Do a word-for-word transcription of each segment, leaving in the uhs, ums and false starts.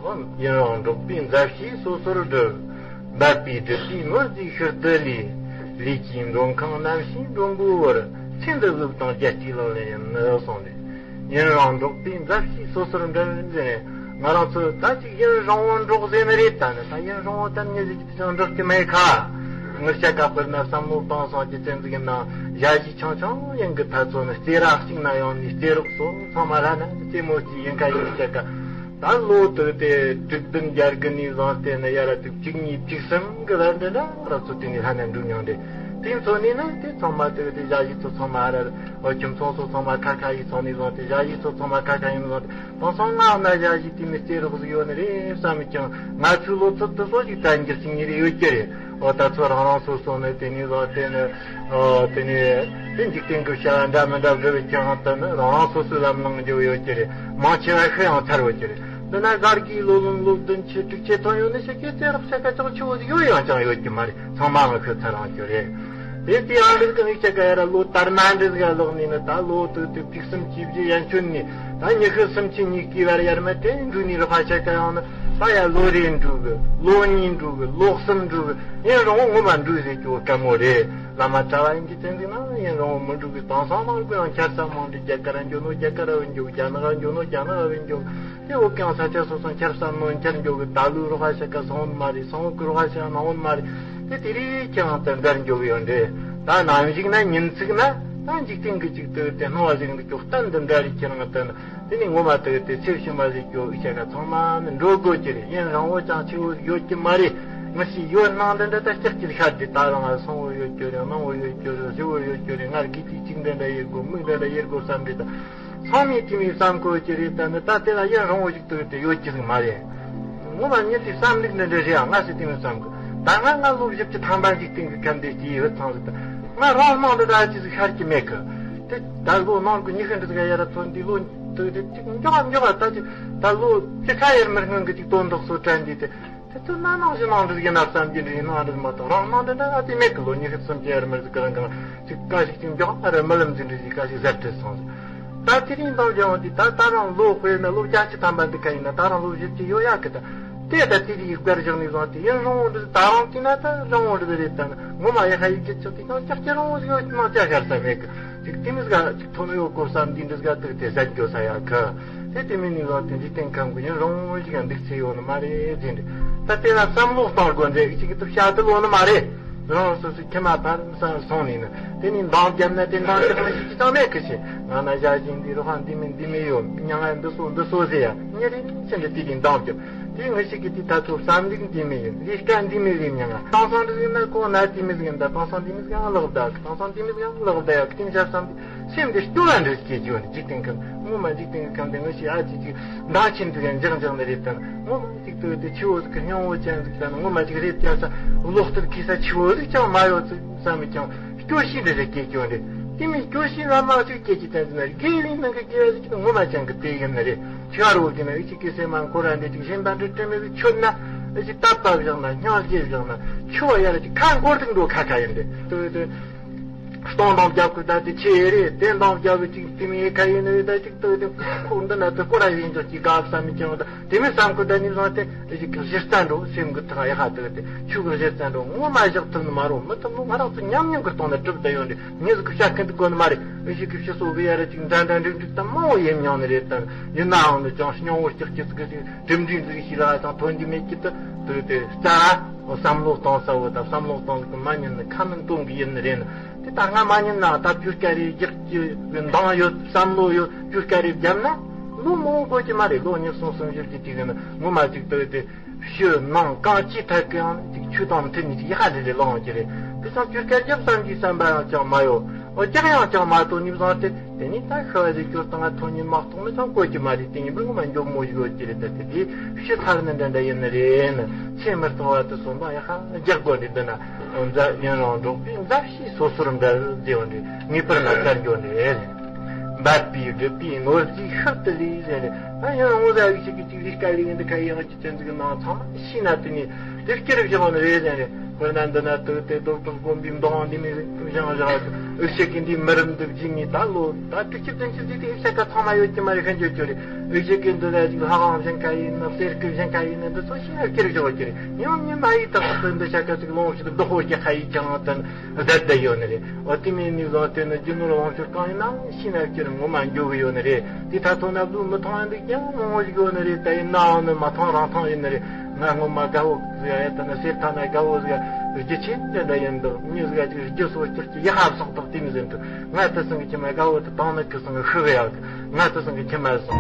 ཡུན་རིང་འགྲོགས་པའི་མཛའ་བཤེས་སོ་སོར་བསྒྲིབས། འབད་པས་བསྒྲིབས་པའི་ནོར་རྫས་ཤུལ་དུ་ལུས། ལུས་ཀྱི་མགྲོན་ཁང་རྣམ་ཤེས་མགྲོན་པོའི་བར། ཚེ་འདི་གཟུགས་དང་རྒྱལ་སྤྱིའི་ལག་ལེན་ཡིན་ནོ་གསུངས་ནས། ཡུན་རིང་འགྲོགས་པའི་མཛའ་བཤེས་སོ་སོར་བསྒྲིབས་ཟེར་ནས། ང་རང་ཚོ་ད་ཅིག་ཡུན་རིང་བོ་འགྲོགས་ཟེར་ནི་རེད། ད་ནི་ད་ཡུན་རིང་བོ་ད་མྱི་ཟིག་ཅིག་ཅང་འགྲོགས་ཀྱི་མེད་ཁ། ངི་སྐྱ་ཀ་དཔེར་ན་བསམ་བློ་བཏང་སོང་ཅི་ཙན་ཟིག་ཡིན་ན། ཞ་ཞི་ཆུང་ཆུང་ཡིན་གི་ཐ་ཚོ་ནི་རྩེ་ར་གཅིག་ན་ཡོང་ནི་རྩེ་རོགས་སོ་ཚང་མ་ར་ན་རྩེ་མོ་གཅིག་ཡིན་ཁ་ཡིན་སྐྱ་ཀ། ད་ལོ་དུ་དེ་དྲུག་བདུན་བརྒྱད་དགུ་ནས་བཟུང་སྟེ་ནི་ཡ་ར་དུ་གཅིག་གཉིས་བཅུ་གསུམ་གི་ར་འདི་འདྲ་ར་ཚོ་དེ་ནས་ལྷ་ནས་འགྲོ་མྱོང་རེད། དེ་ཚོ་ནས་ནི་དེ་ཚང་མ་དུ་དེ་ཞ་ཞི་ཚོ་ཚང་མ་ར་འོ་ཁྱིམ་ཚང་ཚོ་ཚང་མ་ཁ་ཁ་ཡིན་སོང་ནས་བཟུང་སྟེ་ཞ་ཞི་ཚོ་ཚང་མ་ཁ་ཁ་ཡིན་བཟུང་སྟེ། དེང་སང་ང་ན་ཞ་ཞི་དེ་མི་རྩེ་རོགས་ཟིག་ཡོད་ནི་རེད་བསམ་མི་ཀྱང་ང་ཚོའི་ལོ་ཚོད་དུ་སོ་ཞིག་ད་འགྱུར་ཞིག་ཉེ་རེ་ཡོད་ཀྱི་རེད། འོ་ད་ཚོ་རང་རང་སོ་སོ་ནས་དེ་ནས་ལོ་དེ་ནས་ཨོ་དེ་ནས་དེ་འཇིག་རྟེན་གྱི་བྱ་བ་འདྲ་མི་འདྲ་བསྒྲུབས་ཀྱང་ད་ནི་རང་རང་སོ་སོའི་ལམ་ལངས་འགྱོ་ཡོད་ཀྱི་རེད། མང་ཆེ་བ་ཤི་ཡང་ཚར་ཡོད་ཀྱི་རེད། འདི་ན་གར་གྱི་ལོ་ལོན་ལོ་བདུན་ཆེ་དྲུག་ཆེ་ཐོན་ཡོད་ནི་ཞིག་གི་རྩེ་རོགས་ས་ཁ་ཅང་ཆུ་བོ་ཟིག་ཡོད་ཡང་ཅང་ཡོད་ཀྱི་མ་རེད། ཚང་མ་ང་ཤི་ཚར་རང་ཀྱི་རེད། དེ་དེ་ཡང་འདི་གི་ངའི་ཆ་ག་ཡ་ར་ལོ་དར་མ་འདི་ཟིག་ལོག་ནི་ནི་ད་ལོ་དུ་དུ་བཅུ་གསུམ་བཅུ་བཞི་ཡན་ཆོད་ནི་ད་ཉི་ཤུ་སུམ་ཅུ་གཉིས་ཀྱི་བར་ཡར་མ་དེ་འགྲུལ་ནི་རོགས་ཆ་ག་ཡང་ནི་ད་ཡ་ལོ་རེ་འགྲུལ་གི་ལོ་གཉིས་འགྲུལ་གི་ལོ་གསུམ་འགྲུལ་གི་ཡིན་རུང་ངོ་མ་འགྲུལ་ཟེར་གྱི་བོ་དཀའ་མོ་རེད། བླ་མ་གྲྭ་བ་ཡིན་གྱི་བསྟན་འཛིན་ན་ཡིན་རུང་མི་འགྲུལ་གི་དེང་སང་མང་པོ་ཡང་ཁྱར་ས་མང་འདྲི་རྒྱ་གར་འགྱོ་ནོ་རྒྱ་གར་བ་འགྱོ་རྒྱ་ནག་འགྱོ་ནོ་རྒྱ་ནག་བ་འགྱོ། དེ་འོ་ཀྱང་ས་ཆ་སོ་སོ་འཁྱར་ས་ནོ་འཁྱར་འགྱོ་གི་ད་ལུས་རོགས་ཤ་ཀ་སོང་མ་རེད། སོང་གི་རོགས་ཤ་ནང་འོན་མ་རེད། དེ་དེ་རིགས་ཀྱང་དེ་འདྲར་འགྱོ་གི་ཡོད་འདྲེ། ད་ནམ་ཞིག་ན་ཉིན་ཚིག་ན་ད་འཇིག་རྟེན་གི་ཅིག་ཏུ་དེ་སྣང་བ་ཟིག་འདི་ཀྱོག་གཏན་དུ་འདྲ་རེད་ཁྱེད་རང་དེ་ནི་དེ་ནི་ངོ་མ་དུ་དེ་ཚེ་ཕྱི་མ་ཟིག་ཀྱོག་ཨི་ཆ་ཀ་ཚང་མ་ནི་འགྲོ་དགོས་ཀྱི་རེད། ཡིན་རང་འོ་ཅང་ཆེ་བོ་ཡོད་ཀྱི་མ་རེད། ང་ཞིག་ཡོད་སྣང་འདི་འདྲ་ད་སྐྱག་ཅིག་ཤར་དེ་ད་རང་ང་སོང་བོ་ཡོད་ཀྱི་རེད། སྣང་བོ་ཡོད་ཀྱི་རེད། ཞི་བོ་ཡོད་ཀྱི་རེད། ང་གི་དེ་ཅིག་འདི་འདྲ་ཡེད་དགོས་མིག་འདི་འདྲ་ཡེད་དགོས་བསམ་གི་ད། ཚང་མས་དེ་མོའི་བསམ་དགོས་ཀྱི་རེད། ད་ནི་ད་དེ་ལ་ཡུན་རིང་བོ་ཞིག་ཏུ་དེ་ཡོད་ཀྱི་ཟིག་མ་རེད། ངོ་མ་ཉིད་དེ་བསམ་ལུགས་འདི་འདྲ་རེད་ཨ། ང་སྲིད་དེ་མོའི་བསམ་གི་ད་ང་ང་ལོ་བཞི་བཅུ་ཐམ་པ་འཇིག་རྟེན་གི་ཁམས་འདི་སྐྱེས་ཡོད་ཚང་ཟིག་ད་ང་རང་སྣང་འདི་ད་ཅི་ཟིག་ཤར་གྱི་མེད་གི་དེ་ད་ལོ་ནང་གི་ཉི་ཤུ་འདི་ཟིག་ཡར་ཚོ་འདི་ལོ་དུ་དེ་ཅིག་མགྱོགས་མགྱོགས་ད་ཅི་ད་ལོ་ཅི་ཁ་ཡར་མར་སྔོན་གི་ཅིག་དོན་དག་སོ་དྲན་འདི་དེ། དེ་ཚོ་སྣ་ནང་བཞིན་ནང་འདྲ་ཡིན་ན་བསམ་གྱི་འདྲ་ཡིན་ནང་འདྲ་མ་གཏོགས་རང་སྣང་འདྲ་འདྲ་ང་དེ་མེད་གི་ལོ་ཉི་ཤུ་སུམ་ཅུ་ཡར་མར་ཟིག་གི་རང་གང་ཅིག་ཀ་ཞིག་ཅིག་མགྱོགས་ཨ་ར་རྨི་ལམ་ཟིན་འདྲ་ཞིག་ཀ་ཞིག་ཟད་བྲལ་སོང་ཟིག་ད་དེ་རིང་འདང་རྒྱག་འོང་དུས་ད་ད་རང་ལོ་དཔེར་ན་ལོ་བརྒྱད་ཅུ་ཐམ་པ་འདི་ག་ཡིན་ན་ད་རང་ལོ་བཞི་བཅུ་ཡོད་ཡག་གི་ད་དེ་ད་དེ་རིགས་བཀར་བཞག་ནས་བཟུང་སྟེ་ཡུན་རིང་བོ་འདི་ད་རང་དེ་ན་ད་རིང་བོ་འདི་རེད། ད་ངོ་མ་ཡ་ཧ་ཡི་གི་ཆོག་དེ་ཀྱང་ཀྱག་ཀྱག་རིང་བོ་ཟིག་ཡོད་ན་ཅག་ཤར་ས་མེད་གི་ཅིག་དེ་མི་ཟིག་ཅིག་ཐོན་ཡོད་སྐོར་བསམ་འདི་འདི་ཟིག་ཏུ་དེ་ཟད་འགྱོ་ས་ཡག་གི་དེ་དེ་མིན་ནི་ལོ་དེ་འཇིག་རྟེན་ཁམས་ཀྱི་ཡུན་རིང་བོ་ཞིག་ཡང་འདུག་ཚེ་ཡོད་ནི་མ་རེད་ཟེར་འདི། ད་དེ་ལ་བསམ་བློ་གཏོང་དགོས་འདྲེ་ཅིག་གི་དུ་བྱ་དུ་ལོ་ནི་མ་རེད། རང་སོ་སོའི་ཁྱིམ་མ་ཕར་སོང་ནས་ནི་དེ་ནི་འདང་བརྒྱབ་ན་དེ་འདང་རྒྱག་ནི་ཞིག་ཅི་ཙང་མེད་གི་ཞེས་ང་ན་ཞག་བཞིན་འདི་རུ་ཧ་འདི་མིན་འདི་མི་ཡོད་མྱ་ངན་འདི་སོ་འདི་སོ་ཟེར་ཡ་ཉེ་རིང་ཕྱིན་འདི་དེ་དེ་འདང་བརྒྱབ། དེ་ངི་ཞིག་གི་དེ་ད་ཚོ་བསམ་ལུགས་འདི་མི་ཡིན་ལས་ཀ་འདི་མི་ལས་མྱ་ང་དེང་སང་འདི་ཟིག་ན་ཁོ་ན་དེ་མི་ཟིག་ཡིན་ད་དེང་སང་འདི་མི་ཟིག་ཡང་ལག་བརྡ་གི་དེང་སང་འདི་མི་ཟིག་ཡང་ལག་བརྡ་ཡག་གི་དེ་མི་བྱ་བསམ་དེ་སེམས་འདི་སྐྱོ་བ་འདྲ་སྐྱེ་རྒྱུ་ནི་འཇིག་རྟེན་ཁམས་ངོ་མ་འཇིག་རྟེན་གི་ཁམས་དེ་ངི་ཞིག་ཨ་ཅིག་ཅིག་མདའ་ཆེན་དུ་ཡང་འཇག་འཇག་ནི་རེད་དམ་ངོ་མ་ཅིག་ཏུ་དེ་ཆུ་བོ་ཟིག་གི་སྙིང་བོ་ཅན་ཟིག་ད་ནི་ངོ་མ་ཅིག་རེད་ཀྱང་ས་གློག་ལྟར་གི་ས་ཆུ་བོ་ཟིག་ཀྱང་མ་ཡོད་ཚུལ་བསམ་མི་ཀྱང་སྐྱོ་ཤས་འདྲ་རེ་སྐྱེ་སྐྱོ་འདྲེ། དེ་མིན་སྐྱོ་ཤས་ལ་མ་ཅིག་སྐྱེ་ཅི་བསྟན་ཟིན་ན་དགེ་བའི་ནང་གི་དགེ་བ་ཟིག་ངོ་མ་ཅན་གི་དེ་ཡིན་ནི་རེད། ཆུ་བ་རོ་གི་ན་ཨི་ཅིག་གི་སེམས་མ་འཁོར་ར་འདྲེ་ཅིག་གཞན་དང་འདྲེ་དྲི་མེད་ཟིག་ཆོད་ན་ཨི་ཅིག་ཏབ་ཏབ་བཞག་ན་སྙིང་རྗེ་བཞག་ན་ཆུ་བ་ཡར་ཅིག་ཁ་འཁོར་ཟིག་འགྲོ་ཁ་ཁ་ཡིན་འདྲེ། དེ་དེ། སྟོང་དང་རྒྱབ་ཀྱི་ད་དེ་ཆེ་རེད། དེ་དང་རྒྱབ་ཀྱི་ཅིག་དེ་མི་ཡི་ཁ་ཡིན་ནི་ད་ཅིག་ཏུ་དེ་ཁོག་འདི་ན་དུ་སྐོར་ར་ཡིན་ཅོག་ཅིག་དགའ་བསམ་མི་ཅང་ད་དེ་མི་བསམ་ཁུ་ད་ནི་བཟང་སྟེ་ཨེ་ཅིག་གཞི་རྩ་འགྲོ་སེམས་ཀྱི་ཐག་ཡ་ཧ་དུ་དེ་ཆུ་གི་གཞི་རྩ་འགྲོ་ངོ་མ་བཞག་ཐུབ་ནི་མ་རུང་མི་ཐུབ་ནོ་ང་རང་ཚོ་ཉམས་མྱོང་གི་སྟོང་ན་གྲུབ་ད་ཡོད་རེད། མི་ཟིག་གི་བཤད་མཁན་དུ་གོ་ནི་མ་རེད། ཨེ་ཅིག་གི་ཕྱི་སོ་གི་ཡ་ར་ཅིག་འདྲ་འདྲ་འགྲིག་འགྲིག་ད་མང་བོ་ཡིན་མྱོང་ནི་རེད། ད་ཡིན་ནའང་ནི་ཅང་སྙིང་བོ་སྐྱག་སྐྱག་ཟིག་གི་གྲིམ་འགྲིག་འདི་གི་ཤི་ལ་ཅང་ཐོན་རྒྱུ་མེད་ཀི་ད་དུ་དེ་རྩ་བསམ་བློ་གཏོང་ས་བོ་ད་བསམ་བློ་གཏོང་ཟིག་གི་མ་ཉན་ནི་ཁ་མིན་གཏོང་གི་ཡིན་ནི་རེད་ནི། དེ་ད་སྔ་མ་ཉིན་ན་ད་བུ་སྐྱ་རེ་རྒྱག་གི་འདང་ཡོད་བསམ་བློ་ཡོད་བུ་སྐྱ་རེ་བརྒྱབ་ན་ལོ་མང་པོ་དགོས་ཀྱི་མ་རེད། ལོ་ཉི་ཤུ་སུམ་ཅུ་ཅིག་ཅིག་ཡིན་ན་ངོ་མ་ཅིག་ལྟོས་ཏེ་ཕྱི་ནང་གང་ཅི་ཐད་ཀྱང་ཅིག་ཆུ་དང་མཐུན་ནས་ཅིག་ཡག་རེ་རེ་ལོང་གི་རེད། དེ་ཚང་བུ་སྐྱ་རྒྱབ་བསམ་གྱི་བསམ་པ་ཡང་ཅང་མ་ཡོད། འོ་རྒྱག་ཡང་ཅང་མ་ཐོན་ནི་བཟང་སྟེ་དེ་ནི་ད་ཤི་བ་རེ་སྐྱོར་དང་ཐོན་ནི་མ་གཏོགས་མི་ཚང་དགོས་ཀྱི་མ་རེད། དེ་ཉིན་པར་ངོ་མ་མགྱོགས་མོ་ཞིག་ཡོད་ཀྱི་རེད། ད་དེ་དེ་ཕྱི་ཐར་ནི་འདྲ་འདྲ་ཡིན་ནི་རེད་ནི་ཚེ་མི་རྟག་བ་དེ་སོང་ན་ཡག་རྒྱག་དགོས་འདི་འདི་ན་འོ་མཛའ་ཡུན་རིང་འགྲོགས་པའི་མཛའ་བཤེས། སོ་སོར་འབྲལ་བདེ་བ་འདྲ་ངེས་པར་ན་བཙལ་འགྱོ་ནས། འབད་པས་བསྒྲུབས་པའི་ནོར་རྫས་ཤུལ་དུ་ལུས་ཟེར་ནས། ད་ཡང་ངོ་ཟ་ཡི་ཞིག་གི་ཅིག་རིགས་དཀའ་ལས་འདི་ཁ་ཡང་ཅི་ཅན་ཟིག་ནང་ཚང་མ་ཤི་ན་དེ་ནས་དེ་སྐྱེ་རུ་བཞག་ནི་རེད་ཟེར་ནས། དཔེར་ན་འདི་ན་དུ་དེ་རྡོ་བྲག་དགོན་པའི་མདོ་འདི་མི་བཞེངས་བཞག་ཨུ་ཤི་གི་འདི་མི་རབས་འདི་བརྒྱུད་ནས་ད་ལོ་ད་དྲུག་ཅུ་བདུན་ཅུ་ཟིག་དེ་ཨུ་ཤི་ཀ་ཚང་མ་ཡོད་ཀྱི་མ་རེད། ཤན་ཆོད་ཀྱི་རེད། ཨུ་ཤི་གི་འདི་ལ་ཅིག་ལྷ་ཁང་བཞེངས་ཀ་ཡིན་ན་གསེར་སྐུ་བཞེངས་ཀ་ཡིན་ན་འདི་ཚོ་ཤི་ཡ་སྐྱེར་བཞག་ཀྱི་རེད། ཡང་ཉི་མ་ཡི་དག་ཏུ་འདི་ཤ་ཀ་ཅིག་ལོངས་ཤིག་བདག་པོ་རྒྱག་ཁ་ཡི་ཀྱང་དུ་བསྡད་བསྡད་ཡོད་ནི་རེད། འོ་དེ་མིན་ནི་ལོ་དེ་ནི་རྒྱུ་ནོར་ལོངས་སྤྱོད་གང་ཡིན་ན་ཤི་ན་སྐྱེར་ངོ་མ་འགྱོ་གི་ཡོད་ནི་རེད། དེ་ད་ཐོག་ན་བློས་མི་ཐོང་ཡ་འདུག་ཀྱང་མང་བོ་ཞིག་ཡོད་ནི་རེད། ད་ཡིན་ནའང་ནི་མ་ཐོང་རང་ཐོང་ཡིན་ནི་རེད། ང་སྔོན་མ་དགའ་བོ་ཟིག་ཡ་ད་ནི་གསེར་ཐང་ན་དགའ་བོ་ཟིག་རྒྱུ་ཆེན་དེ་འདྲ་ཡིན་འདུག་མྱི་ཟིག་ཅིག་རྒྱུ་སོ་སྐྱིད་ཀྱི་ཡ་ཧབ་སོག་ཐོག་དེ་མི་ཟིན་འདུག་ང་དེ་སང་གི་ཁྱིམ་མ་དགའ་བོ་དེ་དང་ནི་གི་སང་གི་ཤི་གི་ཡག་ང་དེ་སང་གི་ཁྱིམ་མ་སོང་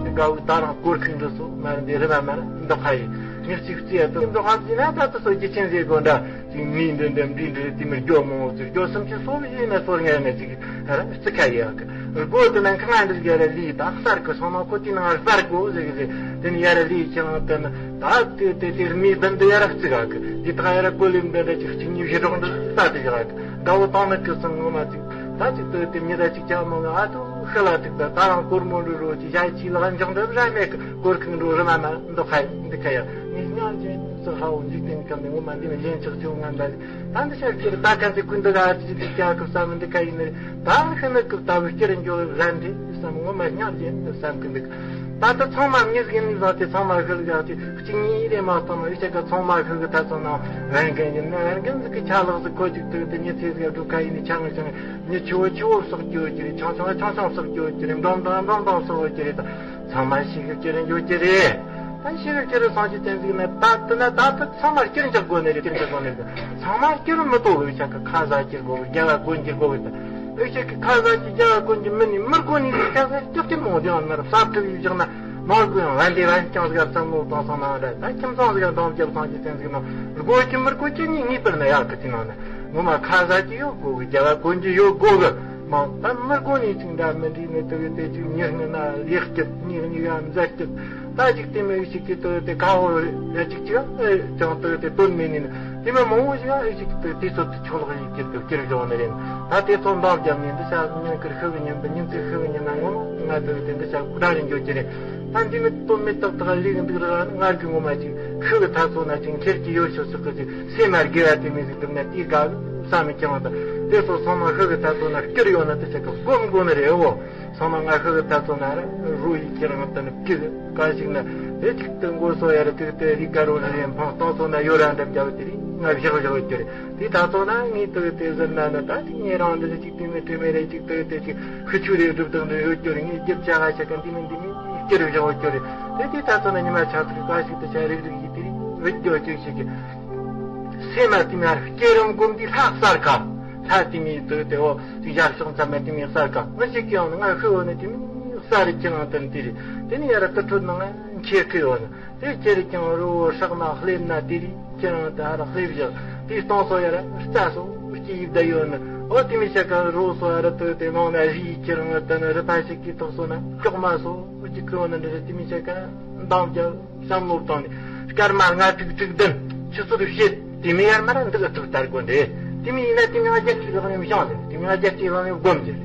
དགའ་བོ་ད་རང་སྐོར་ཁུག་འདི་སོ་མ་རེད། འདི་རི་མ་མ་རེད། འདི་ཁ་ཡིན་མྱི་གཅིག་རྩིས་ཡ་དུ་འདི་ཁ་ཟིན་ན་ད་དེ་སོ་རྒྱུ་ཆེན་ཟེར་དགོ་འདྲ། ཅིག་མི་འདི་འདི་འདི་འདི་དེ་མི་རྒྱོ་མོ་ཟིག་རྒྱོ་སུམ་ཅུ་སོ་བཞི་ན་སོ་ལྔ་ན་ཅིག་ར་རྩི་ཁ་ཡག་གི་སྒོ་དེ་ནང་ཁང་འདི་ཡར་ལི་ད་གསར་གི་སོང་ན་ཁོ་དེ་ནང་གསར་གོ་ཟིག་ཟིག་དེ་ནི་ཡར་ལི་ཁྱང་དེ་ནི་ད་དེ་དེ་དེ་མི་བདུན་དུ་ཡར་བརྩི་ག་གི་དེ་དག་ཡར་གོ་ལེམ་འདི་འདྲ་ཅིག་གཅིག་གཉིས་བཞི་རོགས་འདི་ད་དེ་བཞག་གི་དགའ་བོ་བཏང་ནི་གི་སང་ངོ་མ་ཅིག་ད་ཅིག་དེ་དེ་མི་ད་ཅིག་ཅག་མོ་ང་ཨ་ཏུ་ཤི་ལ་ཅིག་ད་ད་རང་སྒོར་མོ་འདྲི་རོ་ཅིག་ཞག་ཅིག་ལ་འཇོག་འདི་ར་མེད་གི་སྒོར་ཁང་འགྲོ་རི་མ་མ་འདི་ཁ་འདི་ཁ་ཡ་ངས་ཉག་ཅིག་སུ་ཧ་འོ་འཇིག་རྟེན་ཁམས་ནས་ངོ་མ་འདི་ནི་གཞན་ཆགས་ཆུང་ང་འདྲ། ད་འདི་ཤར་ཁྱེར་ད་ག་ཚེ་ཀུན་ཏུ་ལ་ཅི་ཅི་ཀྱ་ཁུ་བསམ་འདི་ག་ཡིན་ནི་ད་ཤི་ནི་ཀུ་ལྟ་བུ་སྐྱེར་འགྱོ་རན་འདི་བསམ་ངོ་མ་སྙམ་བྱེད་བསམ་གི་འདུག་ད་ལྟ་ཚང་མ་མྱི་ཟིག་ནི་བཟང་སྟེ་ཚང་མ་ཤི་ལ་ཅི་གཅིག་གཉིས་རེ་མ་གཏོང་ཨི་ཤ་ཀ་ཚང་མ་ཤི་གི་ད་ཚང་ན་རན་གན་ཡིན་ན་རན་གན་ཟིག་གི་ཆ་ལག་ཟིག་ཁོ་ཅིག་ཏུ་དེ་ཉི་ཚེ་ཟིག་འགྲོ་ག་ཡིན་ནི་ཆང་ཆང་ཉི་ཆུ་བོ་ཆུ་བོ་སོགས་སྐྱོ་ཅི་རེད། ཆང་ཆང་ཆང་ཆང་སོགས་སྐྱོ་ཅི་རེད། འབྲོང་འབྲོང་འབྲོང་འབྲོང་སོགས་ཅི་རེད། ད་ཚང་མ་ཤི་གི་སྐྱེར་འགྱོ་ཅི་རེད། ད་ཤེས་རབ་ཀྱི་རུ་སངས་རྒྱས་བསྟན་ཟིག་ན་ད་དེ་ན་ད་དེ་ཚང་མ་སྐྱིར་འཇག་དགོས་ནི་རེད། སྐྱིར་འཇག་དགོས་ནི་རེད། ཚང་མ་སྐྱིར་མི་ལྟོ་གི་ཆ་གི་ཁ་ཟ་སྐྱིར་དགོས་གི་རྒྱལ་བ་དཀོན་གྱིས་དགོས་གི་ད་ཨེ་ཤེས་ཀྱི་ཁ་ཟ་གྱི་རྒྱལ་བ་དཀོན་གྱི་མི་ནི་མི་དགོས་ནི་རེད། ཁ་ཟ་སྐྱོག་སྐྱིར་མོ་དེ་ཡང་ན་ར་ས་ཁྲི་ཡི་བཞག་ན་མང་དགོས་ཡང་བན་དེ་བན་རྐྱང་ཟིག་བསམ་བློ་བཏང་སོང་ན་ར་ད་ཁྱིམ་ཚང་ཟིག་འདང་རྒྱབ་སངས་རྒྱས་བསྟན་ཟིག་ན་དགོས་ཀྱི་མི་དགོས་ཀྱི་ནི་ངེས་པར་ན་ཡག་གི་དེ་ནང་ན་ངོ་མ་ཁ་ཟ་གྱི་ཡོད་དགོས་གི་རྒྱལ་བ་དཀོན་གྱི་ཡོད་དགོས་གི་མ་ད་མི་དགོས་ནི་ཅིག་འདྲ་མི་འདྲི་ནི་དུ་གི་དེ་ཅིག་ཉི་ཧྲི་ན་ལེགས་སྐྱིད་ཉི་ཧྲི་ཡ་མཛའ་སྐྱིད། ད་ཅིག་དེ་མི་ཞིག་གིས་དུ་དེ་ཁ་ཧོ་རེ་ཅིག་ཅིག་ཨེ་ཀྱང་དུ་དེ་དོན་མེད་ནི་ནི་དེ་མི་མང་བོ་ཞིག་ཨེ་ཞིག་དུ་དེ་ཚོ་དུ་ཆོག་ལོག་ཡིན་གྱི་དུ་སྐྱིར་བཞག་ནི་རེད། ད་དེ་ཚོ་འདང་རྒྱབ་ནས་འདི་ཤ་ཉིན་ཀིར་ཤི་གི་ཉིན་པ་ཉིན་ཚེ་ཤི་གི་ཉིན་ན་ངོ་མ་ང་དུ་དེ་འདི་ཤ་ཁུ་ད་རིང་འགྱོ་གྱི་རེད། ད་འདི་མི་དོན་མེད་ཏག་ཏག་ལས་གི་འདུག་ར་ང་གི་ངོ་མ་ཅིག་ཤི་གི་ཐ་ཚོ་ན་ཅིག་འཁྱེར་གྱི་ཡོད་ཤོག་ཤོག་གི་ཅིག་སེམས་མ་དགེ་བ་དེ་མི་ཟིག་དུ་ན་དེ་དགའ་བསམ་མི་ཀྱང་ད་དེ་ཚོ་ཚང་མ་ཤི་གི་ཐ་ཚོ་ན་སྐྱིར་ཡོད་ན་དེ་ཤ་གི་སྒོམ་དགོས་ནི་རེད་འོ། ཚང་མ་ང་ཤི་གི་ད་ཚོ་ན་ར་རུ་ཡི་ཁྱེད་རང་དུ་ནི་ཀི་ག་ཞིག་ན་དེ་ཅིག་ཏུ་མགོ་སོ་ཡ་ར་ཏིག་ཏུ་རི་ཀ་རོ་རི་ཡན་ཕང་སྟོང་ཚོ་ན་ཡོ་ར་འདྲ་བརྒྱབ་དེ་རི་ང་བཞག་བཞག་གི་རེད། དེ་ད་ཚོ་ན་ངའི་ཏུ་དེ་ཟིན་ན་ན་ད་ཅིག་ངེད་རང་འདི་ཅིག་དེ་མི་དེ་མི་རེ་ཅིག་ཏུ་དེ་ཅིག་ཤི་ཆུ་རེ་སྒྲུབ་དང་འདྲ་ཡོད་ཀྱོ་རེད། ངའི་རྒྱབ་ཆ་ང་ཆ་ག་འདི་མི་འདི་མི་སྐྱེ་རུ་བཞག་ཀྱོ་རེད། དེ་དེ་ད་ཚོ་ན་ཉི་མ་ཆ་ཚིག་ག་ཞིག་ཏུ་ཆ་རིག་རིག་ཡི་དེ་རི་བུད་ཀྱོ་ཅིག་ཞིག་གི་སེམས་མ་དེ་མི་ཧར་སྐྱེ་རུང་སྒོམ་དེ་ལྷག་གསར་ཁ་ལྷ་དེ་མི་ཏུ་དེ་འོ། ཅིག་ཞག་ཤོག་མཚམས་མ་དེ་མི་གསར་ག་ང་ཞིག་ཀྱང་ང་ཤི་འོ་ནི་དེ་མི་གསར་རེ་ཁྱེད་རང་དོན་དེ་རེད། དེ་ནི་ཡ་ར་ཏུ་ཁྲོད་ནང་ང་ཁྱེད་ཁི་འོ་ནི་དེ་ཁྱེད་རེ་ཀྱང་རོ་བོ་ཧྲག་ན་ལྷེབ་ན་དེ་རེད། ཁྱེད་རང་ད་ར་ལྷེབ་བཞག་དེ་སྟོང་སོ་ཡ་ར་རྩ་སོ་སྐྱི་ཡིབ་ད་ཡོད་ནི་འོ་དེ་མི་ཤ་ཀ་རོ་སོ་ཡ་ར་ཏུ་དེ་ནང་ན་རི་ཁྱེད་རང་ད་ནི་རི་ཕ་ཞིག་གི་ཐོག་སོ་ན་ཀྱོག་མ་སོ་སྐྱི་ཁི་འོ་ནི་འདྲ་རེད། དེ་མི་ཤ་ཀ་འདང་རྒྱབ། བསམ་བློ་བཏང་ནས་སྐར་མ་ལྔ་དྲུག་དྲུག་བདུན་ཆུ་ཚོད་བཤད་དེ་མི་ཡར་མར་འདི་ག་ཐུག་ལྟར་དགོས་འདི་དེ་མི་ཡིན་ན་དེ་མི་ང་རྒྱལ་གཅིག་ལ་ནས་བཤང་ཟེར་དེ་མི་ང་རྒྱལ་གཅིག་ལ་ནས་སྒོམ་ཟེར་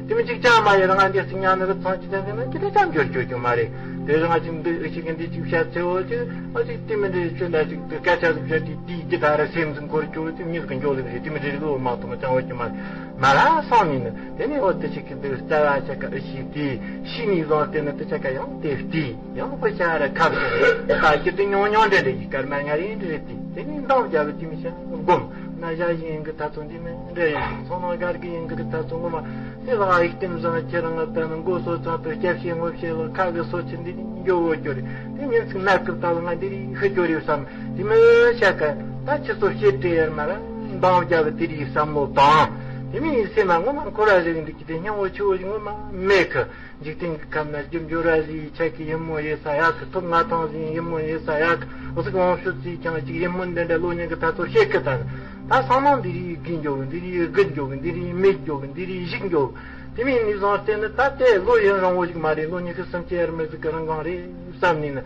དེ་མི་གཅིག་ཅང་མ་ཡོད་ང་འདི་སི་ཉ་ནི་རི་ཚང་གཅིག་ཙམ་ཟེར་ན་ཅི་ལ་ཅང་འབྱོར་འབྱོར་རྒྱུ་མ་རེད། དེ་རང་གཅིག་འདི་ཨི་གཅིག་གི་འདི་གཅིག་བཤད་ཚེ་འོ་གཅིག་ཨ་གཅིག་དེ་མི་འདྲའི་ཆོས་འདྲ་གཅིག་ཏུ་སྐད་ཆ་ཟིག་བཤད་དེ་དེའི་རྒྱུ་ད་ར་སེམས་ཟིག་འཁོར་རྒྱུ་དེ་མི་ཟིག་འཇོག་ལེ་རེད། དེ་མི་འདྲའི་བློ་མ་གཏོང་ཅང་འོ་རྒྱུ་མ་རེད། མ་ལ་སང་ཉིན་ནི་དེ་ནས་འོ་དེ་ཆེ་གི་འདི་རྩ་བ་ཆ་ག་ཨི་ཤི་དེ་ཤི་ནི་བཟང་དེ་ནི་དེ་ཆ་ག་ཡང་དེ་དེ་ཡང་པོ་ཤ་ར་ཁབ་ཤ་ར་ད་ཀྱི་དེ་ཉོང་ཉོང་འདྲ་འདྲ་ཡི་སྐར་མ་ང་རེ་འདྲ་རེ་དེ་དེ་ནི་འདང་རྒྱབ་དེ་མི་ཤ་སྒོམ་ན་ཞ་ཡིན་གི་ད་ཚོ་འདི་མི་འདྲ་ཡིན་ཚོ་ནང་སྒར་གི་ཡིན་གི་ད་ཚོ་ངོ་མ་དེ་ལ་ཨི་ཀིན་བཟང་ཁྱེད་རང་ད་ནི་མགོ་སོ་ཚང་དུ་སྐྱབས་ཤེས་ངོ་ཤེས་ལ་ཁ་གི་སོ་ཆི་འདི་ནི་འགྱོ་འོ་འགྱོ་རེ་དེ་ཉིན་ཚིག་ན་སྐབས་ད་ལ་ང་འདི་རེ་ཤི་འགྱོ་རེ་བསམ། དེ་མི་ཤ་ཀ་ད་ཁྱི་ཚོ་བཤད་དྲེ་ཡར་མར་འདང་རྒྱབ་དེ་རིགས་བསམ་བློ་དང་། དེ་མི་ཡིན་སེམས་མ་ངོ་མ་འཁོར་བ་རིག་འདུག་གི་དེ་སྙིང་བོ་ཆུ་བོ་ཞིག་ངོ་མ་མེད་གི་འཇིག་རྟེན་གྱི་ཁམས་ན་རྒྱུ་འབྱོར་བ་ཟིག་ཆ་གི་ཡིན་མོ་ཡིན་ས་ཡག་གི་ཐོབ་ང་ཐང་ཟིག་ཡིན་མོ་ཡིན་ས་ཡག་གི་འོ་ཟིག་འོང་ཤོད་ཟིག་ཀྱང་ཅིག་ཡིན་མོ་འདི་འདྲ་བློ་ཉིད་ཀྱི་ད་ཚོ་བཤད་གི་ད་ནི་ད་སང་ནང་འདི་རིགས་རྒུད་འགྱོ་གི་འདི་རིགས་རྒུད་འགྱོ་གི་འདི་རིགས་མེད་འགྱོ་གི་འདི་རིགས་ཞིག་འགྱོ་གི་དེ་མི་ཡིན་ནི་བཟང་བལྟས་ནི་ད་ལྟའི་བློ་ཡིན་རང་བོ་ཞིག་མ་རེད། བློ་ཉིད་ཀྱི་སེམས་ཀྱི་ཡར་མི་ཟིག་གི་རང་གང་རེད་བསམ་ནས་ནི།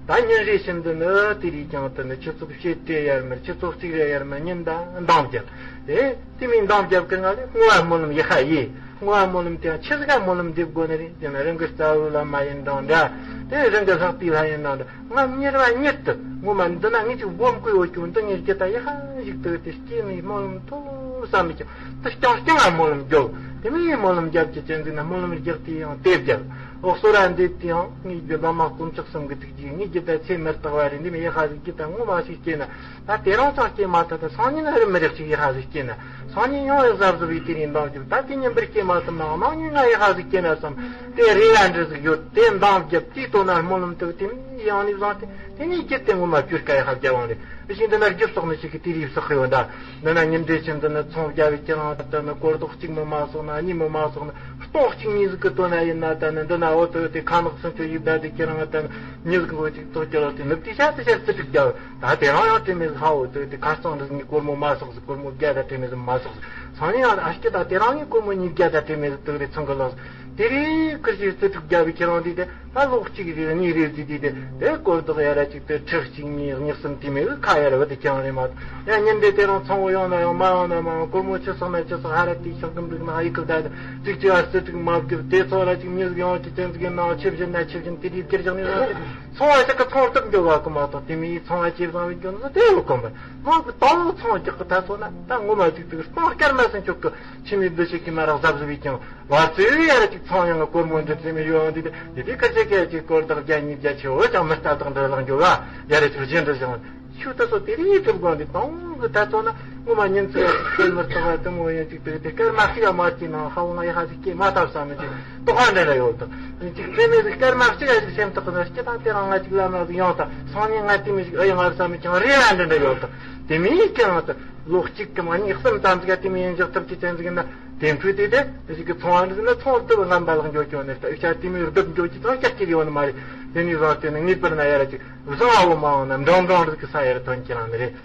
ད་ཉིན་རེ་བཞིན་དུ་ནི་དེ་རིགས་ཀྱང་དུ་ནི་ཆུ་ཚོད་ཕྱེད་དྲེ་ཡར་མར་ཆུ་ཚོད་གཅིག་རེ་ཡར་མར་ཉིན་ད་འདང་རྒྱབ། དེ་དེ་མིན་འདང་རྒྱབ་ཀྱི་ང་ལས་བསྔོ་བ་སྨོན་ལམ་ཡག་ཤ་ཡིན། བསྔོ་བ་སྨོན་ལམ་དེ་ཡང་ཆི་ཟིག་ག་སྨོན་ལམ་འདེབས་དགོས་ནི་རེད། དེ་ནི་རང་གི་རྩ་བའི་བླ་མ་ཡིན་དང་འདྲ། དེ་རང་གི་ལྷག་པའི་ལྷ་ཡིན་ནང་དུ་ང་མྱུར་བ་མྱུར་དུ་ངོ་མ་འདི་ན་ངས་ཅིག་སྒོམ་དགོས་ཡོད་ཀྱང་འདི་ངས་རྒྱུ་ད་ཡི་ཧ་ཞིག་ཏུ་དེ་སྐྱེས་ནས་སྨོན་ལམ་ཐོབ་བསམ་མི་ཀྱང་དེ་རྐྱང་རྐྱང་ང་སྨོན་ལམ་རྒྱོབ། དེ་མིན་སྨོན་ལམ་རྒྱབ་ཀྱི་ཅན་ཟིག་ན་སྨོན་ལམ་རྒྱག་དུས་ཡང་དེ་རྒྱབ། འོ་གསོལ་ར་འདེབས་དུས་ཡང་ངས་རྒྱུ་བླ་མ་དཀོན་མཆོག་གསུམ་གྱི་ཐུགས་རྗེ་ངས་རྒྱུ་ད་ཚེ་མི་རྟག་པ་རེད། འདི་མི་ཡི་ཧ་ཟིག་རྒྱུ་ད་ངོ་མ་ཞིག་སྐྱེས་ན། ད་དེ་རང་ཅང་སྐྱེས་མ་ཐག་ཏུ་སང་ཉིན་རི་མི་རེག་ཅིག་ཡི་ཧ་ཟིག་སྐྱེས་ན། སང་ཉིན་ཡང་ཡི་གཟབ་གཟབ་ཡི་དེ་རིང་འདང་རྒྱབ། ད་དེ་ཉིན་པར་སྐྱེས་མ་ཐུབ་ནའང་གནངས་ཉིན་ང་ཡི་ཧ་ཟིག་སྐྱེས་ན་བསམ། དེ་རེ་བ་འདྲ་ཟིག་ཡོད། དེ་འདང་རྒྱབ་དེའི་དོན་ན་སྨོན་ལམ་དུ་དེ་ཡང་ནི་བཟང་སྟེ། དེ་ནས་རྒྱུད་དེ་ངོ་མ་བཅོས་དཀའ་ཡི་ཧ་རྒྱབ་འོང་རེད། བྱིན་འདི་ན་རྒྱུ་བསགས་ནི་ཞིག་གི་དེ་རིགས་བསགས་ཡོད་འདྲ། འདི་ན་ཉིན་འདྲེ་ཆེན་འདི་ནི་ཚོང་རྒྱབ་པའི་ཁྱེད་རང་ད་ནི་གོར་རྡོག་གཅིག་མི་མ་བསགས་ན་གཉིས་མི་མ་བསགས་ན་སྟོང་གཅིག་གཉིས་ཟིག་གི་དོན་ན་ཡིན་ན། ད་ནི་འདི་ན་འོ་དོ་དེ་ཁ་ནག་སུན་ཆོ་ཡིབ་ད་དེ་ཁྱེད་རང་ད་ནི་མྱི་ཟིག་མགོ་གཅིག་ཐོག་ཀྱི་ལག་དེ་ནུབ་དེ་ཤ་དེ་ཤ་རྩི་ཀྲིག་རྒྱབ། ད་དེ་རང་ཡང་དྲི་མེད་ཧ་འོ་དོ་དེ་ཁ་རྩང་འདི་ངའི་སྒོར་མོ་མ་བསགས་ཟིག་སྒོར་མོ་བརྒྱ་དང་དྲི་མེད་ཟིག་མ་བསགས་ཟིག་སང་ཉིན་ཡང་ཨ་སྐྱི་ད་དེ་རང་ངའི་སྒོར་མོ་ཉིས་བརྒྱ་དང་དྲི་མེད་ཟིག་དུག་རེ་ཚང་གི་ལག་ཟིག་དེ་རིང་ཁུར་གྱིས་རྩི་ཀྲིག་རྒྱབ་པའི་ཁྱེད་རང་དེ་དེ། ད་ལོ་གཅིག་རེ་གཉིས་རེ་བརྩིས་དུས་དེ་དེ་གོར་རྡོག་ཡ་ར་གཅིག་དེ་ཁྲི་གཅིག་གཉིས་གཉིས་གསུམ་དེ་མོ་གི་ཁ་ཡ་ར་བ་དེ་ཀྱང་རེད་མ་གཏོགས། ཡང་ཉིན་དེ་དེ་རང་ཚོང་བ་ཡོང་ན་ཡང་མ་ཡོང་ན་མ་ཡོང་། སྒོར་མོ་ཆུ་སོང་ན་ཆུ་སོང་། ཧ་ར་དེའི་ཤོག་གི་འབྲུག་ན་ཨི་ཁུར་ད་གཅིག་གཅིག་ཨ་རྩི་ཀྲིག་མ་བརྒྱབ། དེ་ཚོ་ར་གཅིག་མྱི་ཟིག་ཡོང་གཅིག་ཅན་ཟིག་ཡིན་ནའང་ཆེ་བཞིན་ན་ཆེ་བཞིན་དེ་དེའི་སྒེར་བཞག་ནས་རང་དེ་ཚོང་བ་ཞིག་གི་ཚོང་སྟབས་འགྱོ་བ་གི་མ་གཏོགས། དེ་མོ་ཡི་ཚོང་བ་ཇེ་བཟང་བའི་རྒྱུ་ནི་དེ་ཡོད་གོ་མ། ལོ་གི་དང་ཚོང་རྒྱག་གི་ད་སོང་ན་ད་ངོ་མ་གཅིག་དུ་སྟོང་སྐར་མ་སུན་ཆོག་གི་ཆི་མི་འདི་ཞིག་གི་མ་རག་གཟབ་གཟབ་བྱས་ཀྱང་། བར་ཚོས་ཡར་གཅིག་ཚང་ཡང་སྒོར་མོ་འདི་ཙེ་མི་ཡོང་འདི་དེ་དེ་ཁ་ཆེ་ཁ་ཆེ་སྐོར་དག་བརྒྱ་ཉིས་བརྒྱ་ཆེ་བོ་ཅང་མི་ལྟ་དང་འདྲ་ལང་རྒྱུ་བ་ཡར་ཆུ་ཆེན་འདྲ་ཞིང་ཆུ་ད་སོ་དེ་རིང་གྲུབ་དགོངས་འདི་དང་གི་ད་ཚོ་ན་ངོ་མ་ཉིན་ཚེ་ཡ་ཁེལ་མི་ཐོག་བ་དུ་མོ་ཡང་གཅིག་དེ་དེ་སྐར་མ་གཅིག་ཡང་མ་སྐྱེས་ནའང་ཧ་བོ་ང་ཡི་ཧ་ཟིག་སྐྱེས་མ་ཐབས་བསམ་མི་དེ་དོ་ཧ་འདྲ་འདྲ་ཡོད་དང་གཅིག་ཙེ་མི་ཟིག་སྐར་མ་གཅིག་ཡ་ཟིག་སེམས་ཐག་ན་སྐྱེ་དང་དེ་རང་ང་གཅིག་ལ་མ་ཟིག་ཡོང་དང་སང་ཉིན་ང་དེ་མི་ཟིག་ཨེ་ཡང་ང་བསམ་མི་ཀྱང་རེ་བ་འདྲ་འདྲ་ཡོད་དང་དེ་མི་ཡིས་ཀྱང་ད། ལོ་གཅིག་གམ་གཉིས་གསུམ་ཙམ་ཟིག་ག་དེ་མོ་ཡིན་འཇོག་ཐུབ་ཀྱི་ཅན་ཟིག་ན་དེ་འཕྲོས་དེ་དེ་ཟིག་གི་ཚོང་བ་འདི་ཟིག་ན་ཚོང་བདུད་ངན་པ་ལག་འགྱོ་ཀྱོ་ནི་ད་ཨི་ཤ་དེ་མོའི་བདུད་འགྱོ་ཀྱི་ཚང་སྐྱག་ཀྱི་ཡོད་ནི་མ་རེད། དེ་ནས་བཟུང་དེ་ནི་ངེས་པར་ན་ཡ་ར་ཅིག་བཟང་བ་བོ་མ་འོང་ན་འབྲོང་འབྲོང་རིགས་ཀྱི་ས་ཡ་ར་ཐོན་ཀྱི་རང་ནི་རེད།